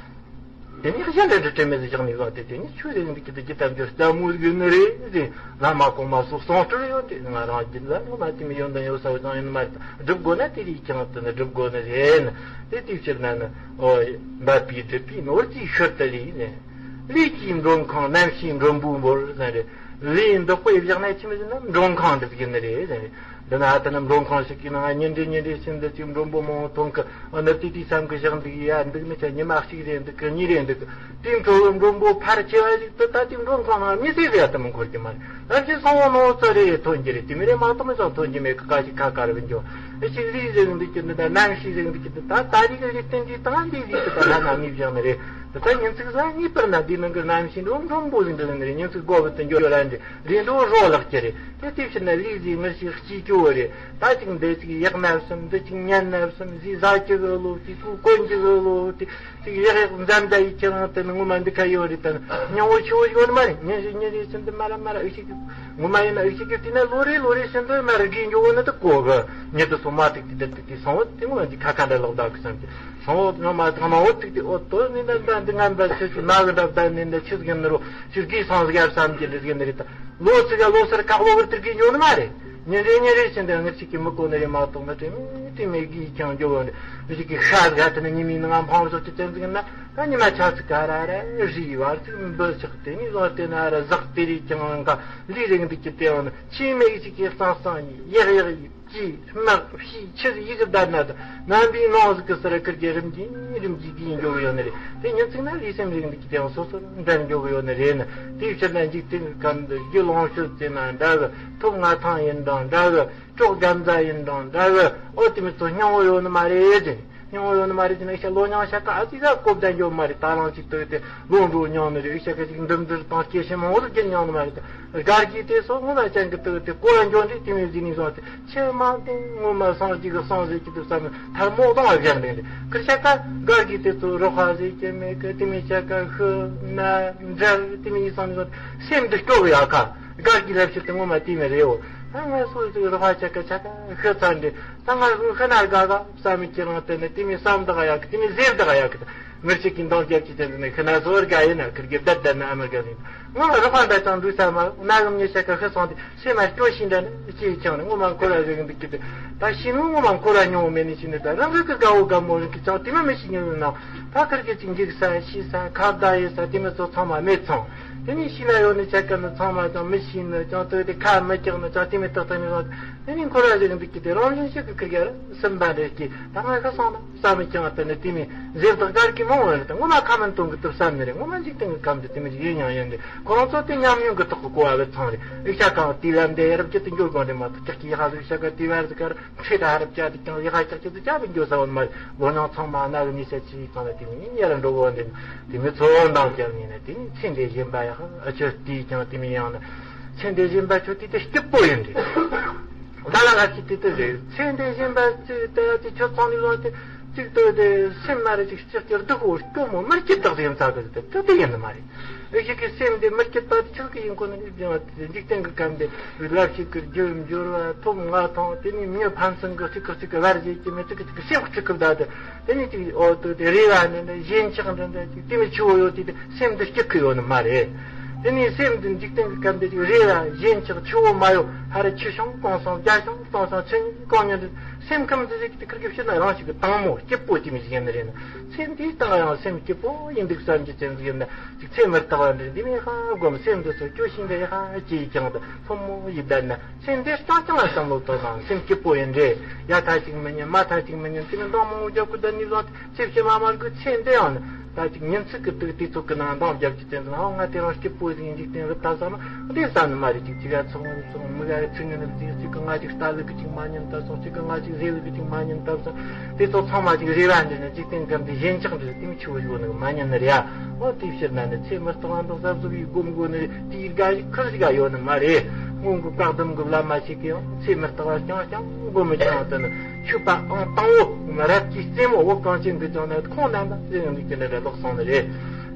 དེ་ནས་གཞན་འདྲ་འདྲ་དྲན་མེད་ཟིག་བཞག་ནས་བཟུང་དེ་དེ་ནས་ཆོས་ཟིག་འདི་ཀྱི་འདི་ཀྱི་ད་འདི་ལྟ་མོ་ཟིག་ཡོད་ནི་རེད་ཟེར། བླ་མ་གོང་མ་སོགས་གསུང་སྤྲུལ་ཡོད་དེ་ང་རང་རྒྱུད་ལ་ངོ་མ་དེ་མོ་ཡོན་ཏན་ཡོད་ས་བཟང་ཡོད་ནི་མ་རེད། སྒྲུབ་དགོས་ན་དེ་རིགས་ཀྱང་དེ་ནི་སྒྲུབ་དགོས་ནི་རེད་ནི། དེ་དུས་ཕྱིར་ན་ནི། ཨོ། འབད་པས་སྒྲུབ་པའི་ནོར་གྱིས་ཤུལ་དུ་ལུས་ནས། ལུས་ཀྱི་མགྲོན་ཁང་རྣམ་ཤེས་མགྲོན་པོའི་འབོར་ཟེར་རེད། ལུས་འདི་དཔེ་བཞག་ན་ཆི་མོ་ཟེར་ན་མགྲོན་ཁང་འདི་ཟིག་ནི་རེད་ཟེར་རེད། འདི་ན་ཨ་ད་ནི་མགྲོན་ཁང་ཞིག་གི་ནང་ཉིན་རེ་ཉིན་རེ་བཞིན་འདི་ཅིག་མགྲོན་པོ་མང་པོ་ཐོན་གི། ཨ་ནི་དེ་དུས་བསམ་གི་བཞག་འདུག་ཡ་འདུག་ནི་ཆ་ཉི་མ་གཅིག་རེད་འདུག་གི་གཉིས་རེད་འདུག་གི། དེའི་འཕྲོ་བའི་མགྲོན་པོ་ཕལ་ཆེ་བ་ཞིག་ཏུ་ད་དེའི་མགྲོན་ཁང་ནང་མི་ཟེར་ཡ་དུ་མི་འཁོར་གི་མ་རེད། ཨ་ཅེ་སོང་བ་ནོར་ཙོ་རེ་ཐོན་གྱི་རེད། དེ་མི་རེད་མ་གཏོགས་མི་ཚང་ཐོན་གྱི་མེད་གི། ཀ་ཞིག་ཁ་ཀ་རེ་བི་འཇོ། ཨ་ཞིག་ལུས་ཟེར་འདུག་གི་འདི་ད་རྣམ་ཤེས་ཟེར་འདུག་གི་འདི་ད་ད་རིག་གི་ལུས་རྟེན་འདི་དང་འདི་ལུས་དུ་ད་ལྷ་ན་མི་བཞག་ནི་རེད། ད་ད་ཉིན་ཚིག་ས་ངེས་པར་ན་འདི་ནང་གི་རྣམ་ཤེས་འགྲོ་མགྲོན་པོ་ཟིག་འདི་ནི་རེད། ཉིན་ཚིག་སྒོ་བུད་དུ་འཇོ་ར་འདི་རེད། འགྲོ་རོ་ལག་གི་རེད། དེ་དེ་ཕྱིར་ན་ལུས་ཟེར་ངར་ཞིག་སྐྱིད་སྐྱོ་བོ་རེད། ད་ཅིག་འདི་ཅིག་ཡག་ན་བསམ། འདི་ཅིག་ཉན་ན་བསམ། ཟས་ཟ་གི་གི་ལོ་དེ་ཀུ་གོན་གི་གི་ལོ་དེ། ཅིག་ཡག་ཡག་འཛམ་བུ་གླིང་གི་ཁྱེད་རང་དེ་ནི་ངོ་མ་འདི་ཁ་ཡོད་རེད། ད་ནི་སྙིང་བོ་ཆེ་བོ་ཡོད་ནི་མ་རེད། ཉིན་ཞིག་ཉིན་རེ་བཞིན་དུ་མ་ར་མ་ར་འུ་ཞིག་གི་ངོ་མ་ཡིན་ན་འུ་ཞིག་གི་དེ་ན་ལོ་རེ་ལོ་རེ་བཞིན་དུ་མ་ར་དགེ་འགྱོ་བོ་ནི་དུ་གོ་གི། ཉི་དུ་སོ་མ་ཐིག་དེ་དེ་དེ་སོང་བ་དེ་ངོ་མ་འདི་ཁ་ཁ་འདྲ་ལོག་ད་གི་བསམ་གི། སོང་བ་ངོ་མ་ངོ་མ་འོ་ཐིག་དེ་འོ་དོ་ནི་ན་ད་འདི་ངན་པ་ཆུ་ཆུ་ན་གི་འདྲ་ད་ནི་འདི་ཆུ་གི་ནི་རོ་ཆུ་གི་སང་གི་བསམ་གི་འདི་གི་ནི་རེད། ད་ལོ་ཚིག་ག་ལོ་སར་ཁག་ལོ་བར་དུ་དགེ་འགྱོ་ནི་མ་རེད། ཉིན་རེ་ཉིན་རེ་བཞིན་དུ་ངར་ཅིག་གི་མི་གོ་ནི་རེད་མ་གཏོགས་ན་དྲི་མེད་དྲི་མེད་གིས་ཀྱང་འཇོག་ཡོད་འདི་ཅིག་གི་ཤ་ཟ་དེ་ནི་ཉི་མའི་ནང་འཕང་བཞག་གི་བཙན་ཟིག་ན་ད་ཉི་མ་ཆ་ཚིག་ག་ར་ར་རི་བར་ཚིག་འབུ་ཆགས་དེ་ནི་བཟོ་དེ་ན་ར་ཟག་དེ་རེད་ཀྱང་ག་ལུས་རིང་འདུག་གི་དེ་ཡང་ནི་ཆེས་མེད་ཅིག་གི་གཙང་གཙང་ཡི་ཡག་ཡག་ཡི་ཀྱི་དམག་ཕྱིའི་ཆུ་ཡི་གི་བརྡར་ན་དང་རྣམ་པའི་ནང་ཟིག་གི་སར་ཁིར་གྱི་རིམ་གྱིས་རིམ་གྱིས་གིས་འཇོག་ཡོད་ནི་རེད། དེ་ཉིན་ཚིག་ན་ལུས་སེམས་རིང་འདུག་གི་དེ་ཡང་སོ་སོར་འདྲ་འཇོག་ཡོད་ནི་རེད་ནི། དེའི་ཕྱིར་ན་འཇིག་རྟེན་གི་ཁམས་འདི་རྒྱུ་ལོངས་སྤྱོད་ཅན་ན་འདྲ་གི། ཐོབ་མངའ་ཐང་ཡིན་དང་འདྲ་གི། གྲོགས་རྒན་རྩ་ཡིན་དང་འདྲ་གི། ཨོ་དེ་མི་ཚོ་སྙིང་བོ་ཡོད་ནི་མ་རེད་ཟེར། སྙིང་བོ་ཡོད་ནི་མ་རེད་ཟེར་ན་ཨི་ཤ་ལོ་མྱང་ཤ་ཀ་ཨ་ཙི་ཟ་གོ་བརྡ་འཇོག་མ་རེད། ད་རང་ཅིག་ཏུ་དེ་ལོ་འགྲོ་མྱང་ནི་རེད། ཨི་ཤ་ཀ་ཅིག་འདུམ་འདུར་དང་སྐྱེ་ཤི་མང་བོ་ཟིག་རྒྱུ་མྱང་ནི་མ་རེད། སྒར་གྱི་དེ་སོ་ངོ་མ་ཅན་གི་ཏུ་དེ་གོ་ཡ་འཇོག་འདི་དེ་མི་ཟིན་ནི་བཟང་སྟེ། ཆེ་མ་དེ་ངོ་མ་སངས་རྒྱས་ཀྱི་སངས་རྒྱས་ཀྱི་དུ་བསམ་ཐལ་མོ་དང་བཞག་ནས་འདི་ཁིར་ཤ་ཀ་སྒར་གྱི་དེ་ཚོ་རོ་ཁ་ཟེར་གྱི་མེད་གི། དེ་མི་ཤ་ཀ་ཤི་ན་འདྲ་དེ་མི་ཡི་སང་ནི་བཟང་སེམས་འདི་སྐྱོ་གི་ཡ་ཁ། སྒར་གྱི་ལབ་ཕྱིར་དུ་ངོ་མ་དེ་མི་རེད་འོ། ད་ང་སོ་སོའི་རོགས་པ་ཆ་ག་ཆ་ག་ཤི་ཚར་འདི། ད་ང་སོ་ཤི་ན་དགའ་ག་བསམ་མི་ཁྱེད་རང་དེ་ནི་དེ་མི་བསམ་དགའ་ཡག་གི། དེ་མི་ཟེར་དགའ་ཡག་གི། མི་གཅིག་གིས་འདང་རྒྱབ་ཀྱི་དེ་ནས་ཁི་ན་སོར་དགའ་ཡིན་ན་ཁིར་གི་བསྡད་བསྡད་ན་ཨ་མི་དགའ་ཡིན། ང་ལ་རོགས་པ་འདྲ་ཅང་འདུག་ས་མ་རྣ་གི་མྱི་ཤ་ཀ་ཤི་སོང་དེ་སེམས་མ་སྐྱོ་ཤིང་འདྲ་ནི་སྐྱེས་ཀྱང་ནི་ངོ་མ་འཁོར་བ་རེ་གི་འདུག་གི་དེ་ད་ཤི་ནི་ངོ་མ་འཁོར་བ་མྱོང་བ་མེད་ནི་ཤི་ནི་ད་རང་རིག་གི་དགའ་བོ་དགའ་མོ་རིག་གི་ཅང་དེ་མ་མི་ཤི་ཉོ་ཡོད་ན་ད་ཁིར་གི་ཅིག་འཇིག་ས་ཤི་ས་ཁ་བརྡ་ཡོད་ས་དེ་མི་ཚོ་ཚང་མ་མེད་ཚང་། དེ་ནས་ཤི་ན་ཡོད་ནི་ཆ་ཀ་ནི་ཚང་མ་ཅང་མི་ཤི་ནི་ཅང་དོ་དེ་ཁ་མི་ཀྱག་ནི་ཅང་དེ་མི་ཏག་ཏག་ནི་རང་དེ་ནས་འཁོར་བ་རེ་གི་འདུག་གི་དེ་རང་བཞིན་ཤི་གི་ཁིར་གི་ར་སེམས་པ་རེ་སྐྱེས་ད་ང་ཁ་སོང་ན། བསམ་ཀྱང་དེ་ནི་དེ་མིན་ཟེར་དང་དཀར་གྱི་མང་བ་རེད་དང་ངོ་མ་ཁ་མིན་གཏོང་གི་ཐུབ་བསམ་ནི་རེད། ངོ་མ་འཇིག་རྟེན་གྱི་ཁམས་དེ་དེ་མིན་ཡིན་ཡང་ཡིན་ཏེ་ཁོ་རང་ཚོ་དེ་ཉམས་མྱོང་གི་ཐོག་གི་གོ་བ་ལ་ཚང་རེད། ཨི་ཤ་གང་དེ་ལ་འདི་ཡ་རབས་ཀྱི་དེ་འགྱུར་དགོས་རེད་མ་གཏོགས་ཀྱག་གི་ཡ་ཧ་ཟིག་ཤ་ག་དེ་བར་ཟིག་གར་ཁྲེ་ད་ཧ་རབས་ཅག་དེ་ཀྱང་ཡ་ཧ་ཀྱག་ཀྱི་དེ་ཅག་གི་འགྱུར་ས་བོ་མ་རེད། ལོ་ཉང་ཚང་མ་ན་གི་ཉི་ཤ་ཆི་ཡི་ཚང་ལ་དེ་མིན་ཡ་ར་འགྲོ་གོ་འདི་དེ་མིན་ཚོ་འདང་རྒྱབ་ནས་ནས་དེ་ནི་ཚེ་འདས་གཞན་པ་ཡ་ཧ་ཨ་ཆོ་དེ་ཀྱང་དེ་མིན་ཡང་ན་ཚེ་འདས་གཞན་པ་ཆོ་དེ་དེ་སྐྱིད་པོ་ཡིན་རེད། ད་ལ་ང་ཅིག་དེ་ལྟར་རེད། ཚེ་འདས་གཞན་པ་ཅིག་ལྟ་ཡ་ཅིག་ཁྱོད་ཚང་ནས་བཟུང་སྟེ་ཅིག་ལྟོས་ཏེ་སེམས་མ་རེད་ཅིག་ལྕགས་ཀྱི་སྡུག་པོ་སྐྱོ་མོ་མི་སྐྱིད་དག་ཡིན་ས་གི་ཟེར་ཏེ་དེ་ཡིན་ནི་མ་རེད། ཨེ་ཞིག་གི་སེམས་འདི་མི་སྐྱིད་པ་དེ་ཆོས་ཀྱི་ཡིན་ཁོ་ན་ནི་སྦྱང་བ་དེ་འཇིག་རྟེན་གྱི་ཁམས་འདི་ལབ་ཞིག་གི་རྒྱུ་འབྱོར་བ་ཐོབ་ང་ཐང་དེ་ནི་མྱི་ཕན་ཚུན་གི་གཅིག་གི་གཅིག་གི་བར་བྱེད་ཀྱི་མི་གཅིག་གི་གཅིག་གི་སེམས་གཅིག་གི་བདག་དེ་དེ་ནི་ཅིག་ཨོ་ཏོ་དེ་རེ་བ་འདི་འདྲ་ཞེན་ཆགས་འདི་འདྲ་ཅིག་དེ་མི་ཆུ་བོ་ཡོད་དེ་དེ་སེམས་འདི་སྐྱིད་གི་ཡོད་ནི་མ་རེད། དེ་ནས་སེམས་འདི་འཇིག་རྟེན་གྱི་སྐབས་འདི་ཅིག་རེ་ལ་ཞེན་ཆགས་ཆུ་བོ་མ་ཡོད་ཧ་རེ་ཆུ་བྱུང་གང་སོང་རྒྱ་བྱུང་གང་སོང་ཆུ་ཉིད་གང་ཉིད་འདི་སེམས་ཁམས་འདི་ཟིག་གི་ཁིར་གི་ཕྱིར་ན་རང་ཞིག་གི་དྭངས་མོ་སྐྱིད་པོ་ཅིག་མི་ཞིག་ཡིན་ནི་རེད་ན། སེམས་འདིའི་སྟེང་ཡང་སེམས་སྐྱིད་པོ་ཡིན་འདུག་བསམ་གྱི་ཅན་ཟིག་ཡིན་ན་ཅིག་ཚེ་མི་རྟག་པ་འདི་འདི་མི་ཧ་སྒོམ་སེམས་འདི་ཚོ་སྐྱོ་ཤིང་འདི་ཧ་ཅི་ཡི་ཀྱང་འདི་ཕོ་མོ་ཡི་བསྡད་ན། སེམས་འདི་རྐྱང་རྐྱང་ལ་བསམ་བློ་བཏང་ན་སེམས་སྐྱིད་པོ་ཡིན་རེད། ཡ་ཐ་ཅིག་མི་ཉན་མ་ཐ་ཅིག་མི་ཉན་དེ་མི་འདང་མང་བོ་རྒྱབ་ཀི་ད་ནི་བཟོ་ཚེ་ཕྱི་མ་མར་གི་ཚེ་འདི་ཡང་ནི་ད་ཅིག་ཉིན་ཚིག་གི་དུག་དུས་ཚོད་ཀྱི་ནང་འདང་རྒྱབ་ཀྱི་དེ་ཚོ་ཧ་ང་དེ་རང་སྐྱིད་པོ་ཟིག་ཡིན་འཇིག་རྟེན་རི་ད་བསམ་འདི་བསམ་ནི་མ་རེད། ཅིག་ཅིག་ག་ཚོགས་མི་ཚོགས་མི་ག་ཚིག་ངན་ནི་ཅིག་ཅིག་གི་ང་ཅིག་ལྟ་ལུགས་ཀྱི་ཅིག་མ་ཉན་ད་སོང་ཅིག་གི་ང་ཅིག་རེ་ལུགས་ཀྱི་ཅིག་མ་ཉན་ད་སོང་དེ་ཚོ་ཚང་མ་ཅིག་རེ་བ་འདི་ནི་འཇིག་རྟེན་ཁམས་འདི་ཞེན་ཆགས་འདི་དེ་མི་ཆུ་བོ་ཡོད་ནི་མ་ཉན་ནི་རེད་ཨ། འོ་དེའི་ཕྱིར་ན་ནི་ཚེ་མི་རྟག་པ་འདི་གཟབ་གཟབ་ཡིས་སྒོམ་དགོས་ནི་རེད། དེའི་དགའ་ཞིག་ཁུར་ཞིག་ག་ཡོད་ནི་མ་རེད། སྔོན་གི་བཀའ་གདམས་གི་བླ་མ་ཞིག་གིས་ཡང་ཚེ་མི་རྟག་པ་རྐྱང་རྐྱང་སྒོམ་མི་ཀྱང་དུ་ནི་ཆོས་པ་ཨང་དང་པོ་རབ་ཀྱི་རྩེ་མོ་བོད་གངས་ཅན་གྱི་ལྗོངས་ན་ཁོང་རྣམ་པ་ཟེར་ཡང་འདུག་ཀྱི་འདྲ་འདྲ་ལོག་སོང་ནི་རེད།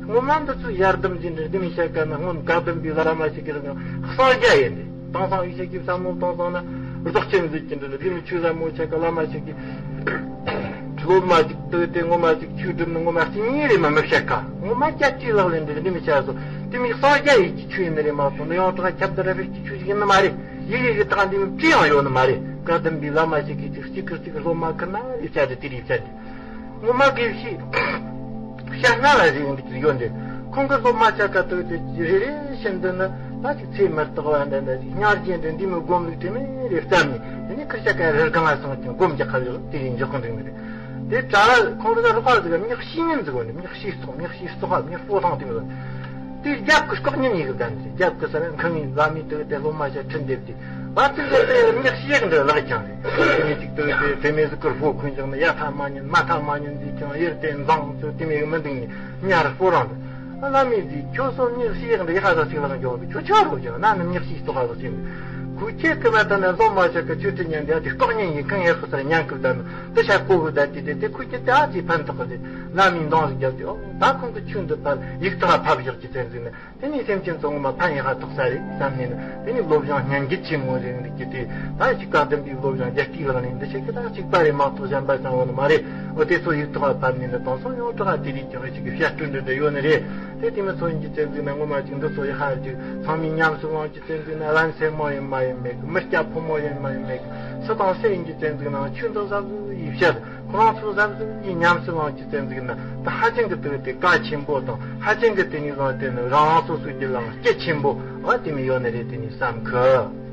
སྔོན་མ་འདི་ཚོས་ཡར་དམ་གྱི་འདྲ་འདི་མི་བཤད་ཀ་ན་སྔོན་བཀའ་གདམས་པའི་བླ་མ་ཞིག་གིས་གསང་རྒྱ་ཡིན་ཏེ་དེང་སང་ཡིག་ཆ་གི་བསམ་བློ་བཏང་སོང་ན་རྫོགས་ཆེན་ཟིག་གི་འདྲ་འདི་མི་ཆོས་ཟབ་མོ་ཆ་ཀ་བླ་མ་ཞིག་གིས་སློབ་མ་ཅིག་བསྟོད་དེ་ངོ་མ་ཅིག་ཆོས་སྒྲུབ་ནི་ངོ་མ་གཅིག་གཉིས་རེད་མ་མི་བཤད་ཀ་ངོ་མ་རྒྱ་ཆེའི་ལག་ལེན་འདི་འདི་མི་བྱ་སོ་དེ་མི་གསང་རྒྱ་ཡིག་གི་ཆོས་ཡིན་ནི་རེད་མ་སོང་ནི་ཡང་དྲག་ཁྱབ་བརྡལ་ར་བའི་ཆོས་ཤིག་ཡིན་ནི་མ་རེད། ཡིག་ཡིག་གི་དག་འདི་མི་བྲིས་ཡང་ཡོད་ནི་མ་རེད། བཀའ་གདམས་པའི་བླ་མ་ཞིག་གིས་ཅིག་གཅིག་གིས་གཅིག་སློབ་མ་ཁུར་ན་རེ་བྱ་རེ་དེ་རེ་བྱ་རེ། ངོ་མ་དགེ་བཤེས་ཤ་སྣ་ལ་རེ་ཡོང་གི་ཡོད་འདི། ཁོང་གི་སློབ་མ་ཆ་ཀ་ཏོག་དེ་རེ་རེ་བཞིན་དུ་ནི་ད་ཅིག་ཚེ་མི་རྟག་པ་འདི་འདི་ཅིག་ཉར་རྒྱུ་འདི་འདི་མི་སྒོམ་ལུགས་དེ་མི་རེ་བསམ་ནས་དེ་ནས་ཁུར་ཆ་ཀ་རི་སྒང་ལ་སོང་ཅིང་སྒོམ་རྒྱག་ག་ཡོད་དེ་རེ་འཇོག་གི་འདུག་ནི་རེད། དེ་གྲྭ་བ་ཁོང་གི་རུ་ཁག་ཟིག་ག་མྱི་བཤེས་གཉེན་ཟིག་གོ་ནི་མྱི་བཤེས་སོགས་མྱི་བཤེས་སོགས་མྱི་སྤོ་ཐང་དེ་མི་རེད། དེ་རྒྱབ་ཀྱི་ལྐོག་རྙིང་ཡིག་གདན་དེ་རྒྱབ་ཀྱི་ས་ནས་ཁང་ཡིན་བླ་མའི་དུ་དེ་སློབ་མ་ཆ་ཁྲིད་འདེབས་དེ། བར་དུ་འདིར་དེ་མྱི་ཞིག་འདྲ་ལག་ཀྱང་རེད། དེ་ནས་ཅིག་ཏུ་དེ་དེ་མེ་ཟུག་གུར་ཕོ་འཁོན་ཀྱང་ནི་ཡ་ཐ་མ་ཉན་མ་ཐ་མ་ཉན་ཟིག་ཀྱང་ཡེར་ཏེ་འཛང་ཚུལ་དེ་མེ་གི་མི་འདུག་ནི་ཉར་སྤོ་རང་དུ། བླ་མས་ཟིག་ཁྱོད་སོ་མྱི་ཞིག་འདྲ་ཡ་ཧ་ད་ཅིག་ལག་འཇོག་གི་ཁྱོད་ཆོ་རོ་ཀྱང་ན་ནི་མྱི་ཞིག་ཏོག་ཧ་ཟིག་ཅིག་ཁུ་ཁྱེད་ཀི་བ་ད་ནི་ལོ་མ་ཆ་གི་ཆུ་ཁྲི་ཉན་དེ་དེ་ལྐོག་ཉན་ཡིན་གང་ཡེར་ཁུ་སར་ཉན་ཀི་ད་ནི་དེ་ཤ་ཀོ་གི་ད་དེ་དེ་དེ་ཁུ་ཁྱེད་དེ་ཨ་ཅིག་ཕན་ཐོགས་གི་དེ་བླ་མས་འདང་ཟིག་རྒྱབ་དེ་ཨོ་ད་ཁོང་གི་ཆུ་འདི་ཕར་ཡིག་ཐག་ཕབ་བཞག་གི་ཚེ་ཟིག་ནི། དེ་ནས་སེམས་ཅན་ཚོ་ངོ་མ་ཕན་ཡོད་ཧ་ཐོགས་ས་རེད་བསམ་ནས་ནི་དེ་ནས་སློབ་སྦྱོང་སྙན་འགྱུར་ཆེན་མོ་རེད་འདུག་གི་དེ་ད་ཅིག་བཀའ་གདམས་པའི་སློབ་སྦྱོང་རྒྱ་སྐྱེད་ལག་ལེན་འདི་བྱེད་གི་ད་གཅིག་པ་རེད་མ་གཏོགས་གཞན་པ་ཅང་ཡོད་ནི་མ་རེད། འོ་དེ་ཚོ་ཡིག་ཐོག་ལ་ཕབ་ནས་ནི་དེང་སང་ཡང་དྲག་དེ་རིགས་ཀྱང་ཅིག་གི་བཤད་སྤྲོད་འདི་འདྲ་ཡོད་ནི་རེད། དེ་དེ་མི་ཚོ་ཡིན་གྱི་ཚེ་འཛིན་ན་ངོ་མ་ཅིག་འདི་ཚོ་ཡི་ཧ་ཅིག་ཚང་མས་ཉམས་སུ་བླངས་ཀྱི་ཚེ་འཛིན་ན་བླ་སེར་མོ་ཡིན་མ་ཡིན་མེད་གི་མི་སྐྱ་ཕོ་མོ་ཡིན་མ་ཡིན་མེད་གི་སུ་དང་སུ་ཡིན་གྱི་ཚེ་འཛིན་ན་ཆོས་འདི་གཟབ་གཟབ་ཡིས་བཤད། ཁོ་རང་ཚོ་གཟབ་གཟབ་ཀྱིས་ཉམས་སུ་བླངས་ཀྱི་ཚེ་འཛིན་ན་ད་ཧ་ཅང་གི་དེ་དེ་བཀའ་ཆེན་པོ་དང་ཧ་ཅང་གི་དེ་ནས་བཟུང་དེ་ནི་རང་རང་སོ་སོའི་རྒྱུད་ལའང་སྐྱེ་ཆེན་པོ་བ་དེ་མི་ཡོད་ནི་རེད་དེ་ནས་བསམ་གི།